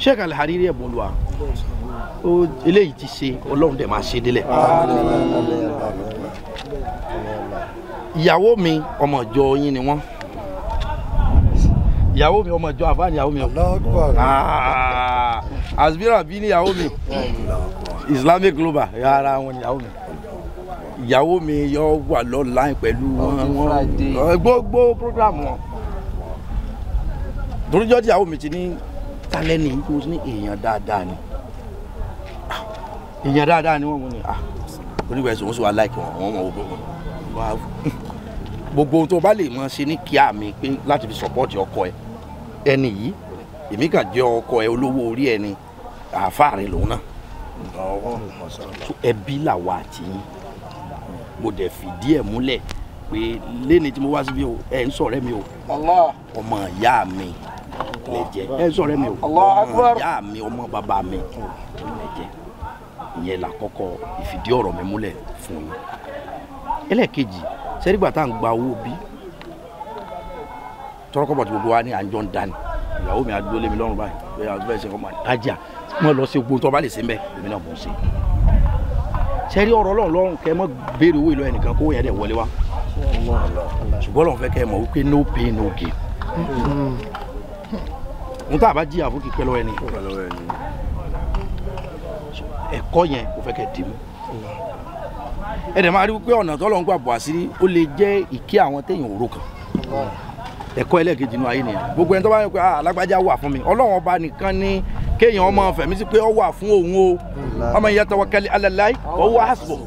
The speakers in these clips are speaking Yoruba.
Sheikh Al-Hariri Ẹ̀bùnolúwa ó eléyìí ti ṣe, Ọlọ́run dẹ̀ máa ṣe délẹ̀. Ìyàwó mi ọmọ ìjọ yín ni wọ́n. Ìyàwó mi ọmọ ìjọ àfáà ni ìyàwó mi. Asbira bí ní ìyàwó mi. Islamic Global ara wọn ni ìyàwó mi. Ìyàwó mi yọ wà lọ́láìn pẹ̀lú wọn gbogbo program wọn. Toríjọ́ tí ìyàwó mi ti ní talẹ́ni mo ti ní èèyàn dáadáa ni. Èèyàn dáadáa ni wọ́n mú ni. Onígbà ẹ̀sùn oṣù wa láìkí wọn, wọ́n mọ̀ wọ́n gbogbo ohun tó bá lè mọ ṣe ní kíá mi pé láti fi sọpọ́ọ̀tì ọkọ ẹ ẹni yìí èmi kàn jẹ́ ọkọ ẹ olówó orí ẹ ni àáfàá rẹ lòun náà. Ẹbí làwa àti yín. Mo dẹ̀ fìdí ẹ̀ múlẹ̀ pé léni tí mo wá síbí o ẹ̀ ń sọ̀rẹ́ mi o ọmọ ìyá mi lẹ jẹ́ ẹ̀ ń sọ̀rẹ́ mi o ọmọ ìyá mi ọmọ bàbá mi lẹ jẹ́. Ìyẹn làkọ́kọ́ ìfìdí ọ̀rọ̀ mi múlẹ̀ fún yín. Ẹlẹ́ẹ̀kejì sẹ́rígbà tá à ń gba owó bí tọrọkọ̀bọ̀ tí gbogbo wa ní àjọ ń dání ìyàwó mi àdúró lé mi lọ́rùn báyìí bẹ́ẹ̀ àti bẹ́ẹ̀ ṣe kọ́ máa dájà wọ́n lọ sí gbogbo tó bá lè ṣe mbẹ́ èmi náà mò ń ṣe. Sẹ́rí ọ̀rọ̀ Ọlọ́run lọ́rùn kẹ́ ẹ mọ́ béèrè owó ìlú ẹnìkan kó yẹn dẹ̀ wọlé wá ṣùgbọ́n Ọlọ́run fẹ́ kẹ́ ẹ mọ̀ wípé no pain no gain. N tá a bá jìyà fún kíkẹ́ lọ́wọ́ ẹni ẹ̀kọ́ yẹn kò fẹ́ kẹ́ ẹ dì mú. Ẹ dẹ̀ máa rí wípé ọ̀nà tọ́lọ́run gbà bọ̀ àṣírí ó lè jẹ́ ìkí àwọn téèyàn òro kan. Ẹ̀kọ́ ẹlẹ́ẹ̀kejì inú ayé nìyẹn. Gbogbo ẹni tó bá yẹ pé alágbájá wà fún mi, Ọlọ́run ọba nìkan ni kéèyàn ọmọ fẹ̀mí sí pé ó wà fún òun o. Ọmọ ìyá tawakkal ala Allah wa huwa hasbuh.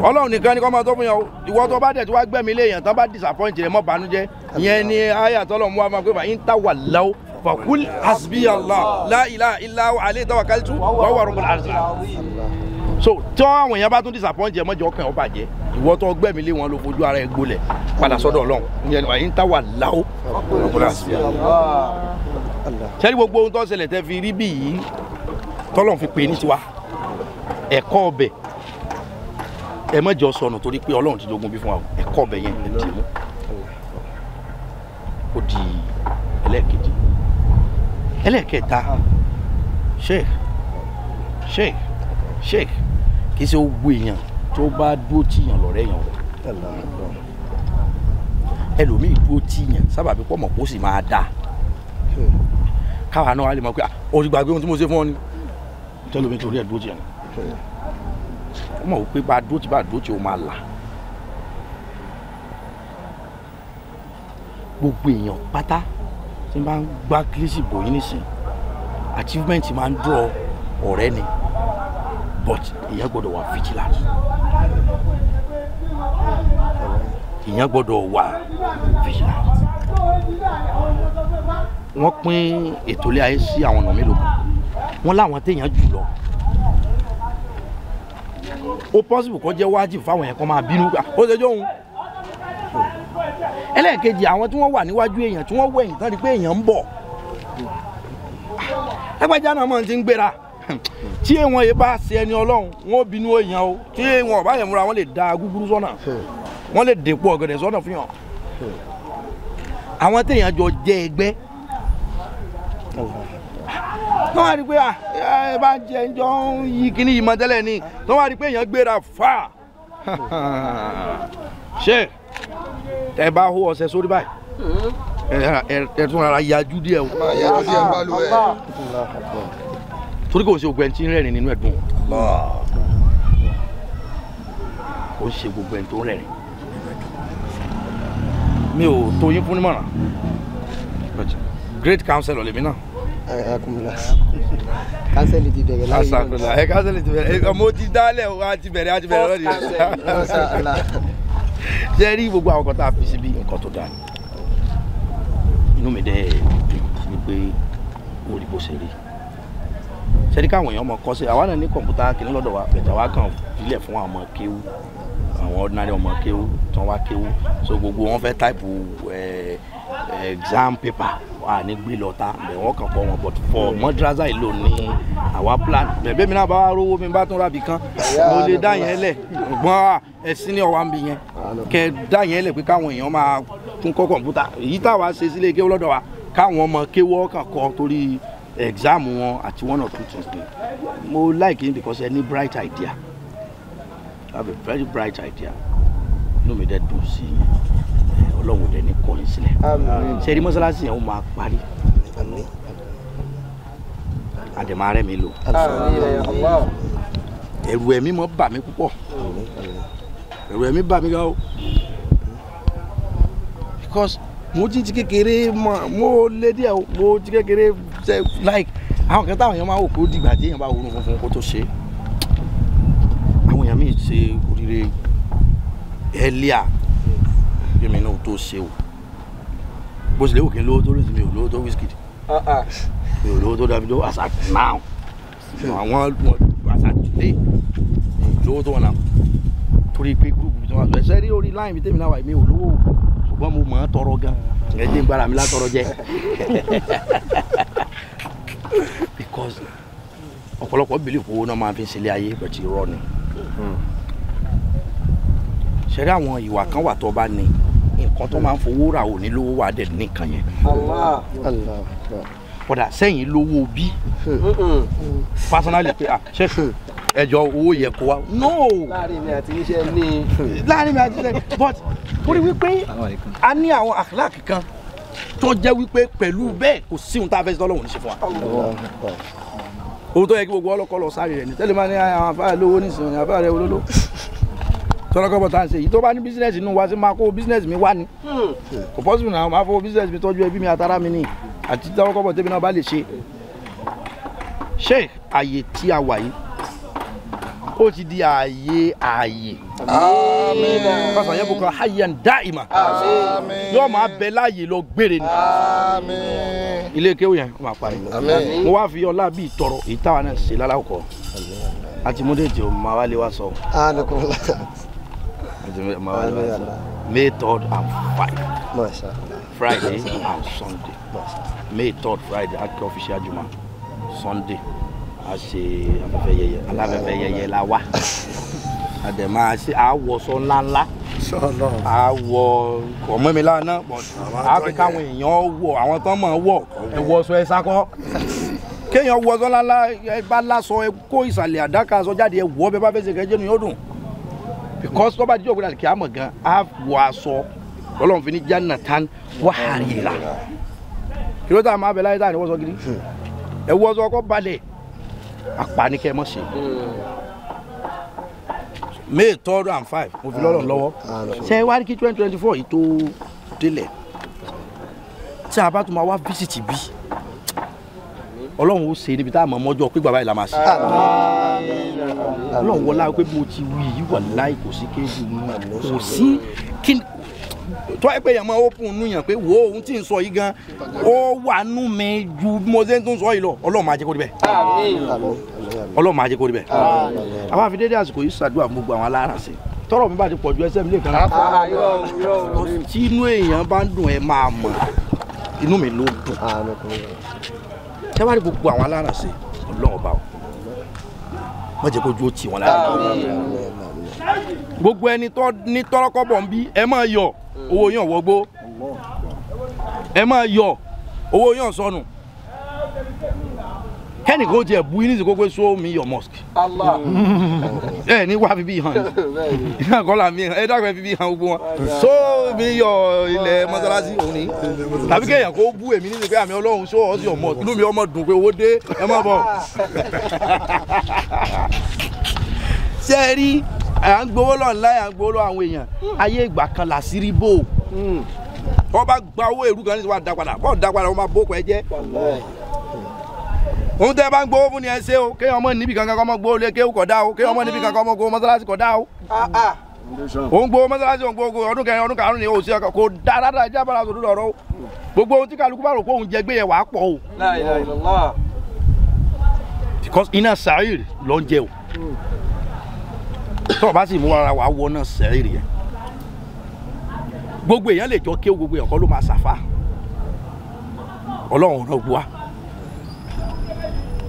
Ọlọ́run nìkan ni kọ́ máa tó fún yàn o. Ìwọ tó bá dẹ̀ tí wàá gbẹ̀mí lé èèyàn tán bá disappoint rẹ̀ mọ́ bànújẹ́. Ìyẹn ni àyà tọ́lọ́run mú wa máa pé in tawallaw faqul hasbiyallah la ilaha illa huwa alayhi tawakkaltu wa huwa rabbul arshil azim. So tí àwọn èèyàn bá tún disappoint ẹ mọ́jọ́ ọkàn ẹ ó bàjẹ́. Ìwọ tó gbẹ̀mí lé wọn ló fojú ara ẹ gbolẹ̀ padà sọ́dọ̀ Ọlọ́run. Ìyẹn ni in tawallaw faqul hasbiyallah. Ṣé gbogbo ohun tó ṣẹlẹ̀ tẹ́ fi rí bí yìí tọ́lọ́run fi pè ní tiwa ẹ̀kọ́ ọbẹ̀ ẹ mọ́jọ́ sọnù torí pé Ọlọ́run ti jogún bí fún wa ẹ̀kọ́ ọbẹ̀ yẹn ẹ dì mú. Ó di ẹlẹ́ẹ̀kejì. Ẹlẹ́ẹ̀kẹta, Sheikh Sheikh Sheikh kì í ṣe gbogbo èèyàn tó bá dúró tìyàn lọ́rẹ́ yàn o. Ẹlòmíì dúró tìyàn sábàbí pọ̀ mọ̀ kó sì máa dáa. Káwa náà wá lè mọ̀ pé o ti gbàgbé ohun tí mo ṣe fún ọ ni. Tẹ́lómi torí ẹ̀ dúró tìyàn. Ó mọ̀ wípé bá dúró tì ó máa là. Gbogbo èèyàn pátá tí n bá ń gbá kílísì bò yín nísìn achievement máa ń draw ọ̀rẹ́ ni but èèyàn gbọ́dọ̀ wà vigilant. Èèyàn gbọ́dọ̀ wà vigilant. Wọ́n pín ètò ilé ayé sí àwọn ọ̀nà mélòó kan. Wọ́n láwọn téèyàn jù lọ. Ó possible kó jẹ́ wájib fáwọn èèyàn kan máa bínú ó ṣe jóun. Ẹlẹ́ẹ̀kejì àwọn tí wọ́n wà níwájú èèyàn tí wọ́n wọ ẹ̀yìn tán rí pé èèyàn ń bọ̀. Ẹgbẹ́jà náà mọ̀ ti ń gbéra. Tí èèwọ̀n yìí bá ṣe ẹni Ọlọ́run wọn ò bínú èèyàn o. Tí èèwọ̀n ọ̀bá yẹn múra wọn lè da gúgúrú sọ́nà. Wọ́n lè dèpò ọ̀gẹ̀dẹ̀ sọ́nà fún yàn. Àwọn téèyàn jọ jẹ́ ẹgbẹ́. Tó wá rí pé ẹ bá jẹ ń jọ ń yí kíní yìí mọ tẹ́lẹ̀ ni. Tó wá rí pé èèyàn gbéra fà. Ṣé ẹ bá hó ọṣẹ sórí báyìí ẹ tún rárá yájú díẹ̀ o. Torí kò ṣe gbogbo ẹni tí ń rẹ́rìn nínú ẹ̀dùn. Kò ṣe gbogbo ẹni tó ń rẹ́rìn. Mi ò tó yín fún nímọ̀ràn. Great counselor lèmi náà. Kánsẹ́lì ti bẹ̀rẹ̀ láyé náà. Ẹ kánsẹ́lì ti bẹ̀rẹ̀. Mo ti dálẹ̀ o, a ti bẹ̀rẹ̀ lọ́dí. Ṣé rí gbogbo àwọn kan tá a fi síbi nǹkan tó dáa ni. Inú mi dẹ̀ dùn wípé ó rí bó ṣe rí. Ṣé rí káwọn èèyàn mọ kọ́ sí àwa náà ní kọ̀ǹpútà kìíní lọ́dọ̀ wa bẹ̀tẹ̀ wa kàn filẹ̀ fún àwọn ọmọ kéwú àwọn ordinary ọmọ kéwú tí wọ́n wá kéwú so gbogbo wọn fẹ́ táìpù exam paper wà ní gbé lọ́ta bẹ̀ wọ́n kàn kọ́ wọn but for madrasa ìlò ní àwa plan bẹ̀bẹ̀ mi náà bá wá rówó mi bá tún rábì kan mo lè dá yẹn lẹ̀ gbọ́n ẹ̀sìn ní ọ̀wá ń bi yẹn kẹ dá yẹn lẹ̀ pé káwọn èèyàn máa tún kọ́ kọ̀ǹpútà èyí táwa ṣe sílé kéwú lọ́dọ̀ wa Káwọn ọmọ kéwọ́ kàn kọ́ torí exam wọn àti one or two things ni. Mo like him because any bright idea. I have a very bright idea. Inú mi dẹ̀ dùn sí i. Ọlọ́run dẹ̀ ní kọ̀yìn sílẹ̀. Ṣé rí mọ́sálásí yẹn ó máa parí? Àdèmà rẹ̀ mi lò. Ẹ̀rù ẹ̀mí mọ́ bà mí púpọ̀. Ẹ̀rù ẹ̀mí bà mí gan o. Because mo ti kékeré mo lé díẹ̀ o, mo ti kékeré like àwọn kan táwọn èèyàn máa wò kó dìgbà tí èèyàn bá wọnú funfun kó tó ṣe. Àwọn èèyàn míì ṣe oríire earlier bí mi náà tó ṣe o. Bó ṣe lè wò kí n lówó tó lóṣù mi ò lówó tó Wizkid. Mi ò lówó tó Davido as at now. Àwọn as at today lówó tó wọn náà. Torí pé gúrúùpù tí wọ́n sọ ẹ̀ṣẹ́ rí orí láì mi tèmi náà wà mí ò lówó ṣùgbọ́n mo mọ̀ ọ́n tọrọ gan. Ẹ jẹ́ n gbára mi látọrọ jẹ. Because ọ̀pọ̀lọpọ̀ believe owó náà máa fi ń ṣe ilé ayé but irọ́ ni. Ṣẹ̀rí àwọn ìwà kan wà tó bá ní nǹkan tó máa ń fowó rà ò ní lówó wà dẹ̀ nìkan yẹn. Kódà sẹ́yìn lówó bí personally pé ṣé ẹjọ́ owó yẹ kó wá. No! Láàrin mi àti iṣẹ́ ní. Láàrin mi àti iṣẹ́ but torí wípé a ní àwọn àkàlàkì kan tó jẹ́ wípé pẹ̀lú bẹ́ẹ̀ kò sí ohun tá a fẹ́ sọ Ọlọ́run ní ṣe fún wa. Ohun tó yẹ kí gbogbo ọlọ́kọ́ lọ sáré rẹ̀ ní tẹ́lẹ̀ máa ní àwọn afárá lówó nísìnyí afárá rẹ̀ olóló. Tọ́lọ́kọ́ bọ̀ tá à ń ṣe yìí tó bá ní bísínẹ́sì inú wa sí máa kó bísínẹ́sì mi wá ni. Kò pọ́sibù náà máa fowó bísínẹ́sì mi tọ́jú ẹbí mi àtàrà mi ní àti tọ́lọ́kọ́ bọ̀ tẹ́mi náà bá lè ṣe. Ṣé àyè tí a wà yìí ó ti di ààyè ààyè. Àmín. Pásítọ̀ yẹn bùkọ́ hayyan dáìmà. Àmín. Yóò máa bẹ láàyè lọ gbére ni. Àmín. Ilé kéwù yẹn ó máa parí. Àmín. Mo wá fi ọlá bíi tọrọ èyí táwa náà ṣe lálákọ̀ọ́. Àti mú déjì o máa wá lé wá sọ. May 3rd and 5. Friday and Sunday. May 3rd Friday akẹ́ official juma. Sunday a ṣe afẹ́fẹ́ yẹyẹ aláfẹ́fẹ́ yẹyẹ la wá. A dẹ̀ máa ṣe àwọ̀sọ ńláńlá. Àwọ̀ ọmọ mi lánàá a fi káwọn èèyàn wọ̀ àwọn tán mọ̀ wọ̀ ẹ wọṣọ ẹ sákọ́. Kéèyàn wọṣọ ńláńlá ẹ bá lásọ ẹ kó ìsàlẹ̀ àdáka aṣọ jáde ẹ wọ̀ bẹ́ẹ̀ bá fẹ́ ṣe kẹ́jẹ́ nu yóò dùn. Because tó bá dijọ́ gbọ́dọ̀ kí a mọ̀ gan a wọ aṣọ Ọlọ́run fi ní jannatan wa harira. Kí ló tá a máa bẹ láyé tá a ní wọ́sọ gidi? Ẹ wọṣọ ọkọ balẹ̀ apani kẹ́ ẹ mọ̀ ṣe. May 3rd and 5 mo fi lọ́rọ̀ lọ́wọ́. Ṣé wá ní kí 2024 yìí tó délẹ̀? Tí a bá tún máa wá visit bí Ọlọ́run ó ṣe níbi tá a mọ̀ mọ́jọ́ pé bàbá yìí la máa ṣe. Ọlọ́run wọlá pé mo ti wí yìí wà láì kò sí kéjù kò sí kí tó ẹ pé yẹn máa open nú yàn pé wo ohun tí ń sọ yìí gan ó wà nú mi ju bí mo ṣe ń tún sọ yìí lọ Ọlọ́run máa jẹ́ kó rí bẹ́ẹ̀. Ọlọ́run máa jẹ́ kó rí bẹ́ẹ̀. Àwọn àfi dédé àsìkò yìí ṣàdúrà fún gbogbo àwọn alárànṣe tọrọ mi bá ti pọ̀ ju ẹsẹ̀ mi lè kan. Tí inú èèyàn bá ń dùn ẹ máa mọ̀ inú mi ló dùn. Ṣé wàá rí gbogbo àwọn alárànṣe Ọlọ́run ọba o má jẹ́ kójú ó tì wọ́n lára. Gbogbo ẹni tó ní tọ́rọ́kọ́bọ̀ ń bí ẹ máa yọ̀ owó yàn wọgbó ẹ máa yọ̀ owó yàn sọnù kẹ́nìkan ó tiẹ̀ bu yín nísìkò pé show me your mosque. Ẹ ní wá fi bí hàn ní kọ́lá mi ẹ dákun ẹ fi bí hàn gbogbo wọn show me your ilẹ̀ mọ́sálásí òun ni tàbí kéèyàn kó bú èmi nísìkò pé àmì Ọlọ́run show us your mosque inú mi ọmọ dùn pé owó dé ẹ má bọ̀. Ṣé ẹ rí à ń gbowó lọ ńlá à ń gbowó lọ àwọn èèyàn ayé ìgbà kan làṣírí bò wọ́n bá gba owó èrú kan ní wàá dá padà bọ́ọ̀ dá padà wọ́n máa bókọ̀ ẹ jẹ́ òun tẹ́ bá ń gbowó fún ni ẹ ṣe o kéèyàn ọmọ níbi kankan kọ́ mọ́ gbowó lé kéwù kọ̀ dá o kéèyàn ọmọ níbi kankan mọ́ gbowó mọ́sálásí kọ̀ dá o òun gbowó mọ́sálásí òun gbowó ọdún kẹrin ọdún karùn-ún ni o ṣe kò dá rárá ẹjẹ́ abala sòdúdú ọ̀rọ̀ o gbogbo ohun tí kálukú bá rò pé òun jẹ gbé yẹn wàá pọ̀ o. Because iná sàáìrì ló ń jẹ o tọ́ ọ bá sì mú ara wàá wọ náà sàáìrì yẹn gbogbo èèyàn lè jọ kéwù gbogbo èèyàn kọ́ ló máa ṣàfà Ọlọ́run rẹ̀ wá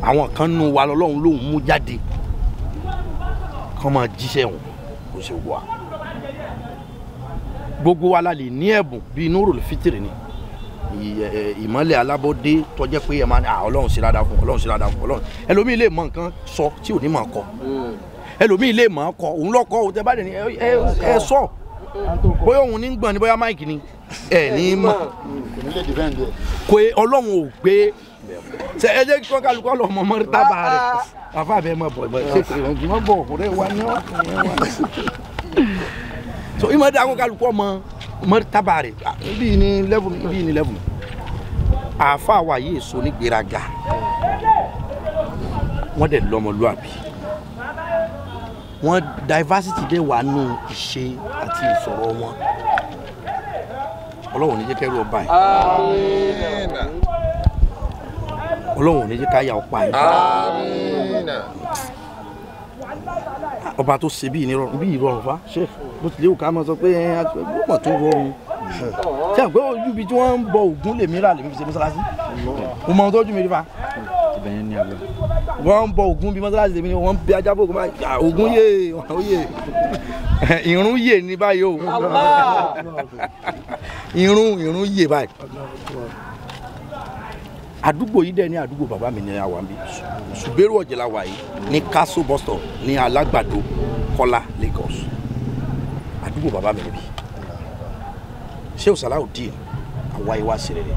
àwọn kan nù wa lọ́lọ́run lòun mú jáde kàn máa jíṣẹ́ wọn kò ṣe wà gbogbo wa la lè ní ẹ̀bùn bíi Nurul Fitri ni Ìmọ́lẹ̀ alábọ́dé tó jẹ́ pé ẹ máa ní Ọlọ́run ṣe dáadáa fún Ọlọ́run ṣe dáadáa fún Ọlọ́run. Ẹlòmíì lè mọ nǹkan sọ tí ò ní mọ̀ kọ. Ẹlòmíì lè mọ̀ kọ òun lọ́kọ́ òun tẹ bá dẹ̀ ní ẹ sọ. Bóyá òun ní gbọ̀n ni bóyá máìkì ni ẹ ní mọ̀. Kò Ọlọ́run ò gbé ṣe ẹ jẹ́ kí kálukú ọlọ́mọ mọ́rítàbà rẹ̀ àfa bẹ́ẹ̀ mọ̀ bọ̀ ṣe kò mọ̀ bọ̀ ọ̀rẹ́ wa ní ọ̀ so ìmọ̀ dá kó kálukú ọmọ mọ́rítàbà rẹ̀ ibi ní lẹ́fù ibi ní lẹ́fù àfa wa yìí so ní gbéraga wọ́n dẹ̀ lọ́mọlúàbí wọ́n diversity dẹ̀ wà nù ìṣe àti ìsọ̀rọ̀ wọn Ọlọ́run ní jẹ́ kẹ́rù ọba yìí. Ọlọ́run ní jẹ́ ká yà ọ̀pá yìí. Ọba tó ṣe bí ìrọ̀rùn fa ṣe bó tilẹ̀ wù ká máa sọ pé ẹ mọ̀ tó rọrùn. Ṣé àgbẹ̀ ojú ibi tí wọ́n ń bọ Ògún lèmi rà lèmi fi ṣe mọ́sálásí? Mo mọ ohun tó jù mí rí fa. Wọ́n ń bọ Ògún bí mọ́sálásí lèmi ni wọ́n ń bí ajá bò Ògún yé yé ìrún yé ní báyìí o. Ìrún yé báyìí. Àdúgbò yìí dẹ̀ ní àdúgbò bàbá mi ní àwa ń bí Ṣùbẹ́rù Ọ̀jẹ̀ la wà yìí ní Castle bus stop ní Alágbàdo Kọ́lá Lagos àdúgbò bàbá mi níbí Sheikh Salaudeen àwa ìwà sí rere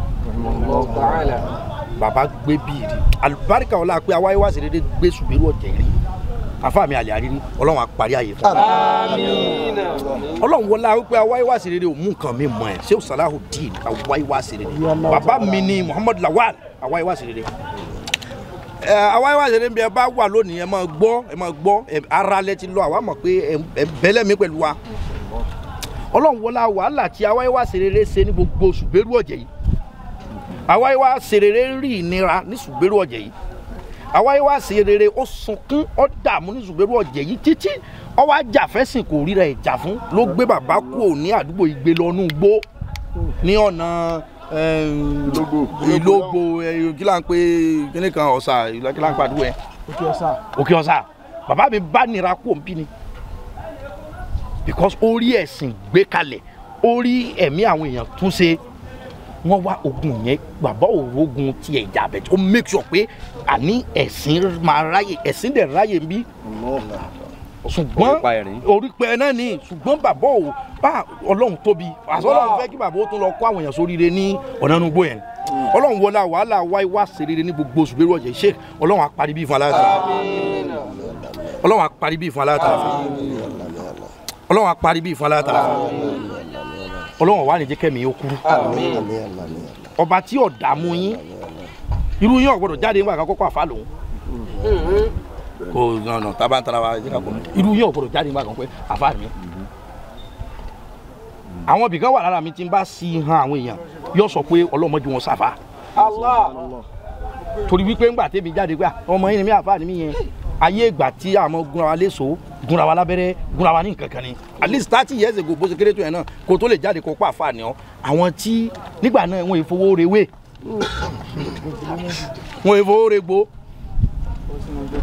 bàbá gbé bíi rí àlùbáríkà ọlá pé àwa ìwà sí rere gbé Ṣùbẹ́rù Ọ̀jẹ̀ rí àfa mi àlè àrírí Ọlọ́run àparí àyè fún mi Ọlọ́run wọlá wípé àwa ìwà sí rere ò mú nǹkan mi mọ̀ ẹ́ Sheikh Salaudeen àwa ìwà sí rere bàbá mi ni Muhammad Lawal àwa ìwà sí rere àwa ìwà sí rere bí ẹ bá wà lónìí ẹ máa gbọ́ ẹ máa gbọ́ ara lẹ ti lọ àwa mọ̀ pé ẹ bẹ́lẹ̀ mi pẹ̀lú wa Ọlọ́run wọlá wàhálà tí àwa ìwà sí rere ṣe ní gbogbo Ṣùbẹ́rù Ọ̀jẹ̀ yìí àwa ìwà sí rere rí ìnira ní Ṣùbẹ́rù Ọ̀jẹ̀ yìí àwa ìwà sí rere ó sunkún ó dààmú ní Ṣùbẹ́rù Ọ̀jẹ̀ yìí títí ó wá jàfẹ́sìn kò ríra ẹ̀ jà fún ló gbé bàbá kúrò ní àdúgbò Ìgbé lọ́nú gbó ní ọ̀nà Ìlógbò kí là ń pè kíní kan ọ̀sà kí là ń pàdúrà ẹ̀ Òkè Ọ̀sà bàbá mi bá nira kú òǹbí ni because ó rí ẹ̀sìn gbé kalẹ̀ ó rí ẹ̀mí àwọn èèyàn tún ṣe wọ́n wá ogun yẹn bàbá òrogun tiẹ̀ jà bẹ̀ ó make sure pé àní ẹ̀sìn máa ráyè ẹ̀sìn dẹ̀ ráyè ń bí ṣùgbọ́n orípẹ́ náà ni ṣùgbọ́n bàbá ò bá Ọlọ́run tóbi àṣọ Ọlọ́run fẹ́ kí bàbá ó tún lọ kó àwọn èèyàn sóríire ní ọ̀nà inú igbó yẹn Ọlọ́run wọlá wàhálà wáyé wá ṣeré ní gbogbo Ṣùbẹ́rù Ọ̀jẹ̀ ṣe Ọlọ́run á parí bí fún aláàtà Ọlọ́run á parí bí fún aláàtà Ọlọ́run á parí bí fún aláàtà Ọlọ́run wà ní jẹ́ kẹ́mi ó kúrú ọba tí ò dààmú yín irú yín ò gbọ́dọ̀ jáde nígbà kan kọ́kọ́ àfa lòun kò nà tábà ń tara wa jẹ́ ká kọ́ irú yín ò gbọ́dọ̀ jáde nígbà kan pé àfa mi àwọn ibìkan wà lára mi tí n bá sí han àwọn èèyàn yóò sọ pé ọlọ́mọdé wọn sáfà torí wípé ńgbà tèmi jáde pé ọmọ yín ni mí àfa ni mí yẹn ayé ìgbà tí àmọ́ gúnra wa léṣo gúnra wa lábẹ́rẹ́ gúnra wa ní nǹkan kan ni at least 30 years ago bó ṣe kéré tó yẹn náà kó tó lè jáde kó pa àfa ni ọ àwọn tí nígbà náà wọn ìfowó rewé wọn ìfowó regbó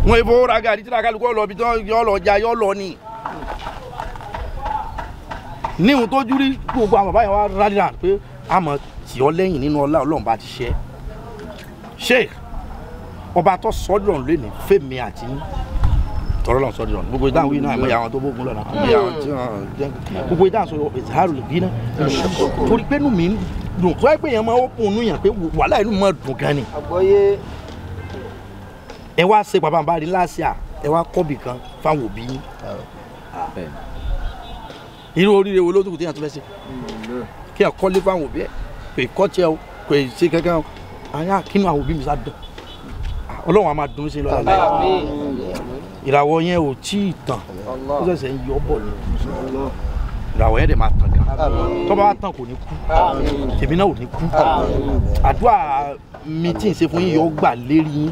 wọn ìfowó ra gàrí tí kálukú lọ bí yọ lọ ja yọ lọ ni níhun tó júrí gbogbo àwọn bàbá yẹn wá rádìrà pé a mọ̀ tì ọ́ lẹ́yìn nínú ọlá Ọlọ́run bá ti ṣe ṣe ọba tó sọ́dọ̀ lónìí fèmí àti tọrọ lọ́n sọ́dọ̀ gbogbo ìdáhùn wí náà àmọ́ àwọn tó bógun lọ́nà àmọ́ àwọn tí wọ́n jẹ́ gbogbo ìdáhùn sọ̀rọ̀ ìzáàrò lè bí náà torí pé inú mi ń dùn tó ẹ pé yẹn máa ó kún inú yẹn pé wàhálà inú máa dùn gan ni. Ẹ wá ṣe bàbá bá rí láṣìá ẹ wá kọ́bì kan fáwọn òbí yín irú oríire wo ló dùn tí yẹn tó fẹ́ ṣe kí ẹ kọ́lé fáwọn òbí ẹ kò ì kọ́ tiẹ̀ o kò ì ṣe kankan o àyà kínú àwọn òbí mi sá dùn Ọlọ́run a máa dùn sí lọ́la láyé ìràwọ̀ yẹn ò tí ì tàn ó ṣẹ̀ṣẹ̀ ń yọ bọ̀ ni ìràwọ̀ yẹn dẹ̀ máa tàn gan tó bá tàn kò ní kú tèmi náà ò ní kú àdúrà mi tí ń ṣe fún yín yọ gbà lérí yín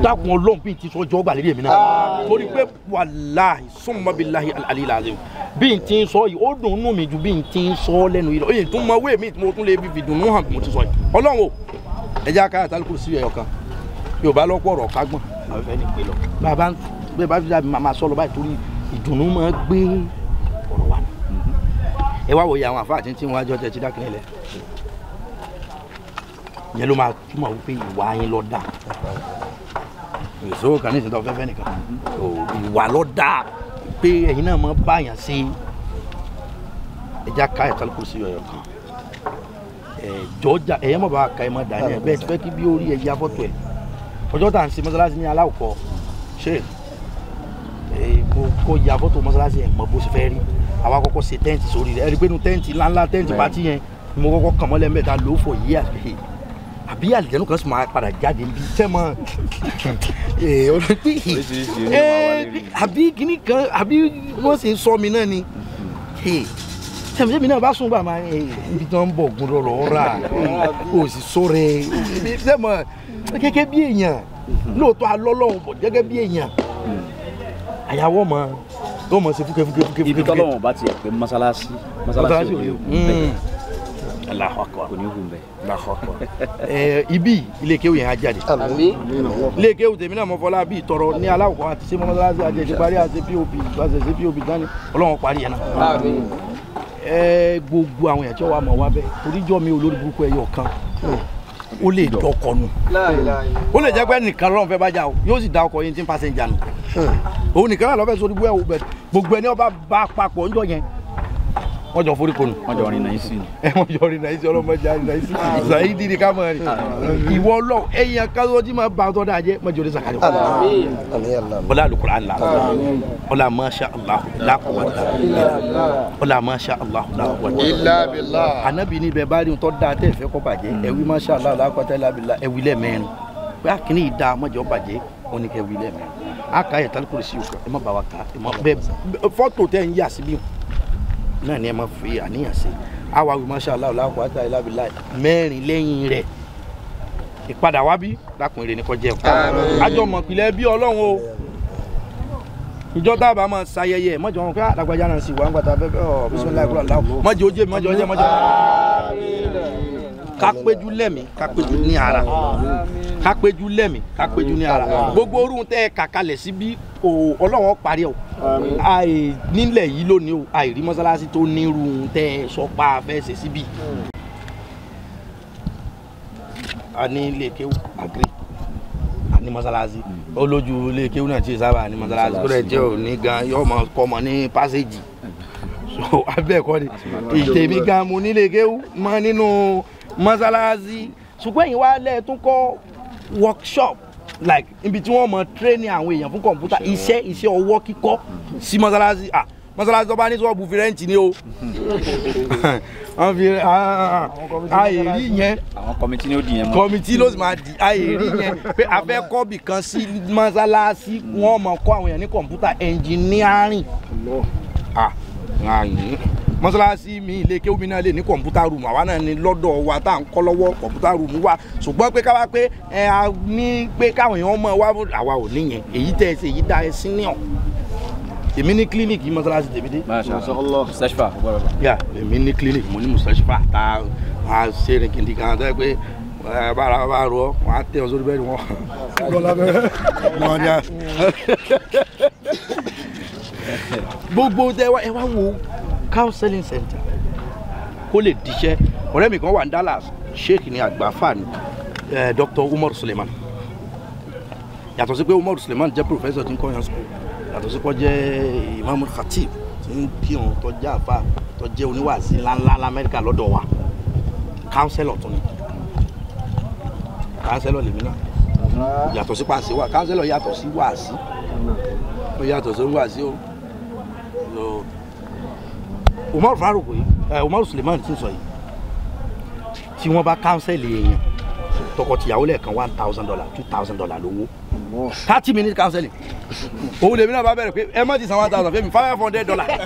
dákun Ọlọ́run bí n ti sọ jọ gbà lérí èmi náà torí pé wàláhì summa billahi al-aliyyil azim bí n ti ń sọ yìí ó dùn nù mí ju bí n ti ń sọ lẹ́nu yìí lọ èyí tún mọ wéè mi mo tún lè fi dùnú hàn bí mo ti sọ yìí Ọlọ́run o ẹ jẹ́ akáyà tálíkù sí ẹ̀yọ̀ kan Yorùbá lọ́pọ̀ ọ̀rọ̀ kágbọ̀n àwọn ẹni pé lọ bàbá bẹ́ẹ̀ bá fi dábì máa sọ lọ báyìí torí ìdùnnú máa gbé ọ̀rọ̀ wa ni. Ẹ wá wòye àwọn àfáà tí ń tí wọn wájọ tẹ ti dákìlẹ̀ lẹ̀ Ìyẹn ló máa túmọ̀ wípé ìwà yín ló dáa. Ìṣòro kan ní ìsìntàn fẹ́fẹ́ nìkan. Ìwà ló dáa pé ẹ̀yin náà máa báyàn sí. Ẹja ká ẹ̀ka kò sí ọ̀yọ̀ kan. Jọjà ẹ̀yẹ́ mọ̀ bá ka ẹ̀ mọ̀ dání ẹ̀ bẹ́ẹ̀ tí fẹ́ kí bí orí ẹ̀yà fọ́tò ẹ̀. Ọjọ́ tá à ń ṣe mọ́sálásí ní aláwọ̀kọ́ ṣe mo kọ́ ya fọ́tò mọ́sálásí ẹ̀ mọ̀ bó ṣe fẹ́ rí. Àwa kọ́kọ́ ṣe tẹ́ǹtì sórí rẹ̀. Ẹ rí pé inú tẹ́ǹtì ńláńlá tẹ́ǹtì pátí yẹn mo kọ́kọ́ kàn mọ́lẹ̀ mẹ́ta ló fọ̀ yí àgbẹ̀. Àbí àlìjẹ́nu kan sì máa padà jáde níbi tẹ́ mọ́ àbí kíní kan àbí wọ́n ṣe sọ mi náà ni. Tẹ̀mí náà bá sùn gbà máa ibi tí wọ́n ń bọ̀ gùn lọ́rọ̀ rà ó sì sóre tẹ́mọ̀ gẹ́gẹ́ bí èèyàn lóòótọ́ alọ́lọ́hún bọ̀ gẹ́gẹ́ bí èèyàn àyàwó mọ̀ tó mọ̀ sí fúkẹ́ fúkẹ́ fúkẹ́. Ibi tọ́lọ́wọ̀n bá tiẹ̀ pé mọ́sálásí mọ́sálásí ò ní hù bẹ́ẹ̀. Allahu Akbar. Kò ní hù bẹ́ẹ̀. Allahu Akbar. Ibi ilé kéwù yẹn á jáde. Ilé kéwù tèmi náà mọ fọlá bí ìtọrọ ní aláwọ̀ àti ṣé mọ́sálásí àti ẹ̀ṣẹ̀ parí àti pop àti ṣe pop dání Ọlọ́run parí yẹn náà. Gbogbo àwọn èèyàn tí wọ́n wà mọ̀ wá bẹ́ẹ̀ toríjọ́ mi olórí burúkú ẹyọ kan ó lè dọkọnu ó lè jẹ́ pé nìkan lọ́run fẹ́ bá jà o yóò sì da ọkọ̀ yín tí ń pàṣẹ nù òun nìkan náà lọ́fẹ́ sórí búẹ̀ bẹ̀ gbogbo ẹni ọba bá papọ̀ ńjọ́ yẹn wọ́n jọ forí konu. Wọ́n jọ rìn náà sí. Wọ́n jọ rìn náà sí ọlọ́mọdé rìn náà sí Saidi ni ká mọ̀ rìn ìwọ lọ ẹ̀yàn kásán tí máa bá tọ́ da jẹ́ mọ̀jọ́ ní sàkàlẹ̀ ọlá Al-Qur'an la ọlá masha Allah la quwwata ọlá masha Allah la quwwata illa billah. Anabi ni bẹ́ẹ̀ bá rí tọ́ da tẹ́ fẹ́ kó bàjẹ́ ẹ̀wí masha Allah la quwwata illa billah ẹ̀wí lẹ́ẹ̀mẹ́rin pé àkíní yìí da mọ̀jọ́ bàjẹ́ wọn ni kẹ́ wí lẹ́ẹ̀mẹ́rin a kà yẹ tálíkùrì sí òkè ẹ má bà wá ká ẹ má bẹ́ẹ̀ fọ́tò tẹ́ ń yà síbí náà ni ẹ máa fi àníyàn sí àwa wí masha Allah la quwwata illa billah mẹ́rin lẹ́yìn rẹ̀ ìpadà wá bí lákùnrin ní kọjá ẹ̀kọ́ àjọ mọ̀pìlẹ̀ bí ọlọ́run o ìjọ tábà máa ṣayẹyẹ mọ́jọ wọn pé àdàgbàjá náà sì wà ń gbàtà fẹ́fẹ́ ọ̀ bismillah kúrò láwù mọ́jọ ojú mọ́jọ ojú mọ́jọ. Kápéjú lẹ́mí kápéjú ní ara kápéjú lẹ́mí kápéjú ní ara gbogbo orun tẹ́ ẹ kàkalẹ̀ síbí ọlọ́run parí o àì nílẹ̀ yìí lónìí o àìrí mọ́sálásí tó nírú tẹ́ ẹ sọ pa fẹ́ ṣe síbí. A ní ilé kéwú àgírí a ní mọ́sálásí olójú ilé kéwú náà tí sábà ní mọ́sálásí kó lè jẹ́ òní gan yóò mọ kọ́ mọ ní pásíjì so abẹ́ẹ̀kọ́ ni ìtẹ̀mí gan mo nílé kéwú mọ nínú mọ́sálásí ṣùgbọ́n ẹ̀yin wá lẹ́ẹ̀ tún kọ́ workshop like ibi tí wọ́n mọ tírénì àwọn èèyàn fún kọ̀ǹpútà iṣẹ́ ọwọ́ kíkọ́ sí mọ́sálásí ah mọ́sálásí tó bá ní sọ́ọ̀bù fi rẹ́ǹtì ni o wọ́n fi àìrí yẹn àwọn kọ́mítì ni ó di yẹn mọ́ kọ́mítì ló sì máa di àìrí yẹn pé a fẹ́ kọ́bì kan sí mọ́sálásí wọ́n mọ kọ́ àwọn èèyàn ní kọ̀ǹpútà ẹnjìníárìn ah mọ́sálásí mi ilé kéwú mi náà lè ní kọ̀ǹpútà rúùmù àwa náà ní lọ́dọ̀ wa tá à ń kọ́ lọ́wọ́ kọ̀ǹpútà rúùmù wa ṣùgbọ́n pé káwá pé ẹ a ní pé káwọn èèyàn mọ̀ wá àwa ò níyẹn èyí tẹ́ ẹ ṣe èyí dá ẹ sí ní ọ̀ èmi ní kílíníkì mọ́sálásí tèmi dé. Masha Allah mustashfa. Ya èmi ní kílíníkì mo ní mustashfa tá a ṣe rìn kìndì kan tó yẹ pé bára bá rọ wọn á tẹ ọ sórí bẹ́ẹ̀ ni wọn. Gbogbo tẹ ẹ wá wo counseling center kó lè diṣẹ́ ọ̀rẹ́ mi kan wà ní Dallas sheikh ni àgbàfà ni Dr. Umar Suleiman yàtọ̀ sí pé Umar Suleiman jẹ́ professor tí ń kọ́ yan school yàtọ̀ sí pé ó jẹ́ Imam Khatib tí ń kírun tó jẹ́ àfà tó jẹ́ oníwàásí ńláńlá lamẹ́ríkà lọ́dọ̀ wa counselor tún ni counselor lèmi náà yàtọ̀ sí pàṣẹ wa counselor yàtọ̀ sí wàásí ó yàtọ̀ sí wàásí o. Umar Faruk yìí Umar Suleiman ti ń sọ yìí tí wọ́n bá kánsẹ́lì èèyàn tọkọtìyàwó lẹ́ẹ̀kan $1,000 $2,000 lówó 30 minutes counseling òun lèmi náà bá bẹ̀rẹ̀ pé ẹ má ti san $1,000 fẹ́mi $500.